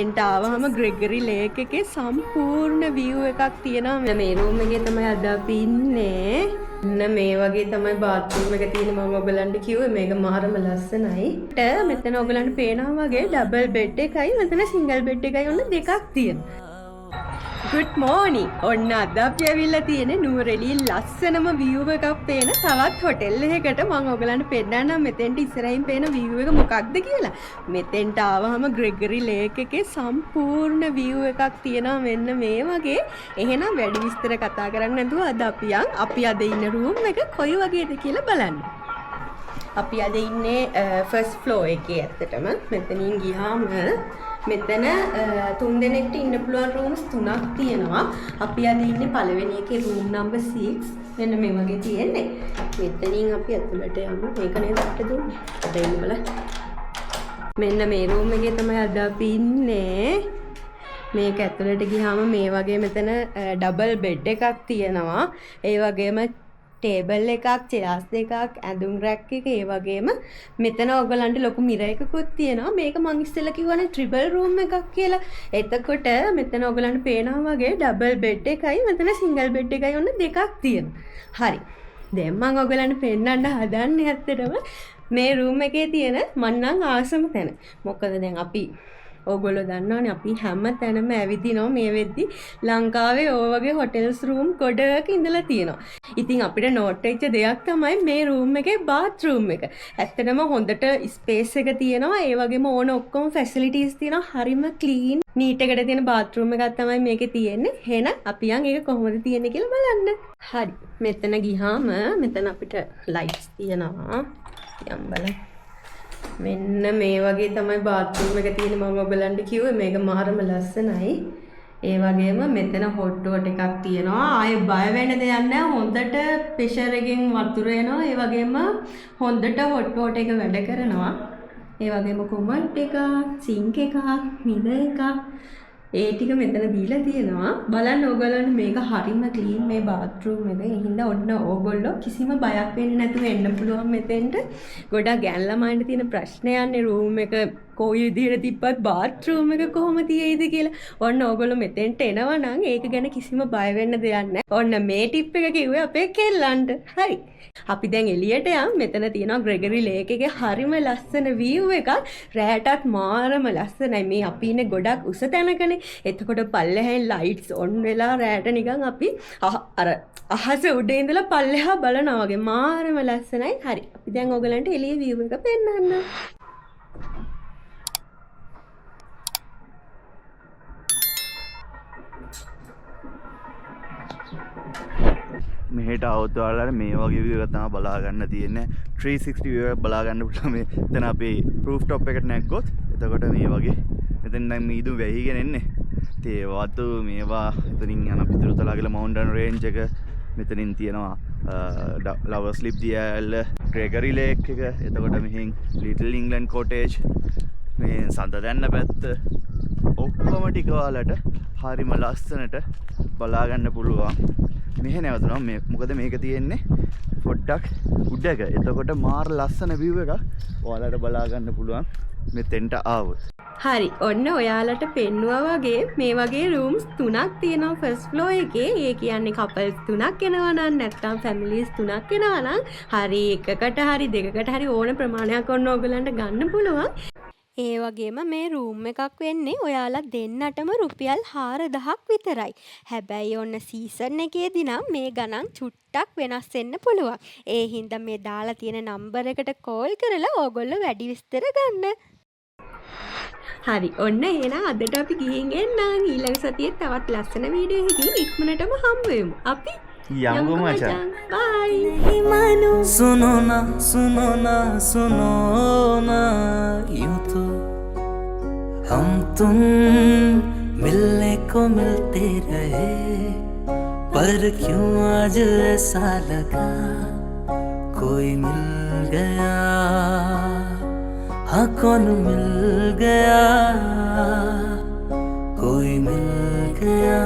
මෙතෙන්ට ආවහම Gregory lake එකේ සම්පූර්ණ විව් එකක් තියෙනවා. මේ රූම් එකේ තමයි අද අපි ඉන්නේ. ඔන්න මේ වගේ තමයි බාත්රූම් එක තියෙන්නේ. මම ඔයගලන්ට කිව්වේ මේක මාරම ලස්සනයි. මෙතන ඔයගලන්ට පේනවා වගේ ඩබල් බෙඩ් එකයි මෙතන සිංගල් බෙඩ් එකයි ඔන්න දෙකක් තියෙනවා. Good morning. ඔන්න අද අපි ඇවිල්ලා තියෙන්නේ නුවරඑළියේ ලස්සනම view එකක් පේන තවත් හොටෙල් එකකට. මම ඔයගලන්ට පෙන්නන්නම් මෙතෙන්ට ඉස්සරහින් පේන view එක මොකක්ද කියලා. මෙතෙන්ට ආවහම ග්‍රෙගරි ලේක් එකේ සම්පූර්ණ view එකක් තියෙනවා මෙන්න මේ වගේ. එහෙනම් වැඩි විස්තර කතා කරන්නේ නැතුව අද අපි යන් අපි අද ඉන්න රූම් එක කොයි වගේද කියලා බලන්න. අපි අද ඉන්නේ ෆස්ට් ෆ්ලෝර් එකේ ඇත්තටම. මෙතනින් ගියාම මෙතන තුන් දෙනෙක්ට ඉන්න පුළුවන් රූම්ස් තුනක් තියෙනවා. අපි අද ඉන්නේ පළවෙනි එකේ රූම් නම්බර් 6. මෙන්න මේ වගේ තියෙන්නේ. මෙතනින් අපි ඇතුළට යමු. මේක නේද අපිට දුන්නේ? අද ඉන්න බලන්න. මෙන්න මේ රූම් එකේ තමයි අද අපි ඉන්නේ. මේක ඇතුළට ගියාම මේ වගේ මෙතන ඩබල් බෙඩ් එකක් තියෙනවා. ඒ වගේම ටේබල් එකක්, චෙයාර්ස් දෙකක්, ඇඳුම් රැක් එක, ඒ වගේම මෙතන ඔයගලන්ට ලොකු මිරර් එකකුත් තියෙනවා. මේක මං ඉස්සෙල්ලා කිව්වනේ ට්‍රිපල් රූම් එකක් කියලා. එතකොට මෙතන ඔයගලන්ට පේනවා වගේ ඩබල් බෙඩ් එකයි මෙතන සිංගල් බෙඩ් එකයි ඔන්න දෙකක් තියෙනවා. හරි. දැන් මං ඔයගලන්ට පෙන්නන්න හදන්නේ ඇත්තටම මේ රූම් එකේ තියෙන මං නම් ආසම තැන. මොකද දැන් අපි ඕගොල්ලෝ දන්නවනේ අපි හැම තැනම ඇවිදිනවා. මේ වෙද්දි ලංකාවේ ඔය වගේ හොටෙල්ස් රූම් ගොඩක ඉඳලා තියෙනවා. ඉතින් අපිට නෝට් වෙච්ච දෙයක් තමයි මේ රූම් එකේ බාත්රූම් එක. ඇත්තටම හොඳට ස්පේස් එක තියෙනවා. ඒ වගේම ඕන ඔක්කොම ෆැසිලිටිස් තියෙනවා. හරිම ක්ලීන් නීට් එකට තියෙන බාත්රූම් එකක් තමයි මේකේ තියෙන්නේ. එහෙනම් අපි යන් ඒක කොහොමද තියෙන්නේ කියලා බලන්න. හරි. මෙතන ගිහාම මෙතන අපිට ලයිට්ස් තියෙනවා. යම් බලන්න. මෙන්න මේ වගේ තමයි බාත්රූම් එක තියෙන්නේ. මම ඔයගලන්ට කිව්වේ මේක මාරම ලස්සනයි. ඒ වගේම මෙතන හොට් වෝටර් එකක් තියෙනවා. ආයේ බය වෙන්න දෙයක් නැහැ. හොඳට ප්‍රෙෂර් එකෙන් වතුර එනවා. ඒ වගේම හොඳට හොට් වෝටර් එක වැඩ කරනවා. ඒ වගේම කොමඩ් එකක්, සින්ක් එකක්, මිරර් එකක් ඒ ටික මෙතන දීලා තියෙනවා. බලන්න ඕගොල්ලන්ට මේක හරිම ක්ලීන් මේ බාත්රූම් එක. ඒ හින්දා ඔන්න ඕගොල්ලෝ කිසිම බයක් වෙන්නේ නැතුව එන්න පුළුවන් මෙතෙන්ට. ගොඩක් ගෑන් ළමයින්ට තියෙන ප්‍රශ්නයන්නේ රූම් එක කොයි විදිහට තිබ්බත් බාත්රූම් එක කොහොම තියෙයිද කියලා. ඔන්න ඕගොල්ලෝ මෙතෙන්ට එනවා නම් ඒක ගැන කිසිම බය වෙන්න දෙයක් නැහැ. ඔන්න මේ ටිප් එක කිව්වේ අපේ කෙල්ලන්ට. හරි. අපි දැන් එළියට යන්. මෙතන තියෙනවා ග්‍රෙගරි ලේක් එකේ හරිම ලස්සන වීව් එකක්. රෑටත් මාරම ලස්සනයි. මේ අපි ඉන්නේ ගොඩක් උස තැනකනේ. එතකොට පල්ලෙහායින් ලයිට්ස් ඔන් වෙලා රෑට නිකන් අපි අර අහස උඩ ඉඳලා පල්ලෙහා බලනවා වගේ මාරම ලස්සනයි. හරි. අපි දැන් ඔයගලන්ට එළිය වීව් එක පෙන්නන්න. මෙහෙට આવොත් ඔයාලට මේ වගේ view එකක් තමයි බලා ගන්න තියෙන්නේ. 360 view එකක් බලා ගන්න පුළුවන්. මේ එතන අපි රූෆ් টොප් එකට නැග්ගොත් එතකොට මේ වගේ මෙතෙන් දැන් මීදුම වැහිගෙන එන්නේ. ඉතින් ඒ වතු මේවා එතනින් යන පිදුරුතලා කියලා මවුන්ටන් රේන්ජ් එක මෙතනින් තියෙනවා ලවර්ස් ලිප් දියැල්ල, ග්‍රෙගරි ලේක් එක. එතකොට මෙහෙන් ලිටල් ඉංග්ලන්ඩ් කොටේජ්, මේ සඳදැන්න පැත්ත ඔක්කොම ටික ඔයාලට හරිම ලස්සනට බලා ගන්න පුළුවන්. මෙහෙ නැවතුණා මේ, මොකද මේක තියෙන්නේ පොඩ්ඩක් උඩක. එතකොට මාර ලස්සන view එකක් ඔයාලට බලා ගන්න පුළුවන් මෙතෙන්ට ආවොත්. හරි, ඔන්න ඔයාලට පෙන්නුවා වගේ මේ වගේ රූම්ස් තුනක් තියෙනවා ෆස්ට් ෆ්ලෝර් එකේ. ඒ කියන්නේ කපල්ස් තුනක් එනවා නම් නැත්නම් ෆැමිලිස් තුනක් එනවා නම් හරි එකකට හරි දෙකකට හරි ඕන ප්‍රමාණයක් ඔන්න ඔයගලන්ට ගන්න පුළුවන්. ඒ වගේම මේ රූම් එකක් වෙන්නේ ඔයාලා දෙන්නටම රුපියල් 4000ක් විතරයි. හැබැයි ඔන්න සීසන් එකේදී නම් මේ ගණන් චුට්ටක් වෙනස් වෙන්න පුළුවන්. ඒ හින්දා මේ දාලා තියෙන නම්බර් එකට කෝල් කරලා ඕගොල්ලෝ වැඩි විස්තර ගන්න. හරි, ඔන්න එහෙනම් අදට අපි ගිහින් එන්නම්. ඊළඟ සතියේ තවත් ලස්සන වීඩියෝ එකකින් ඉක්මනටම හම්බ වෙමු. අපි යමුකෝ මචං. බයි. सुनो ना, सुनो ना, सुनो ना, यूं तो हम तुम मिलने को मिलते रहे, पर क्यों आज ऐसा लगा कोई मिल गया। हाँ, कौन मिल गया, कोई मिल गया।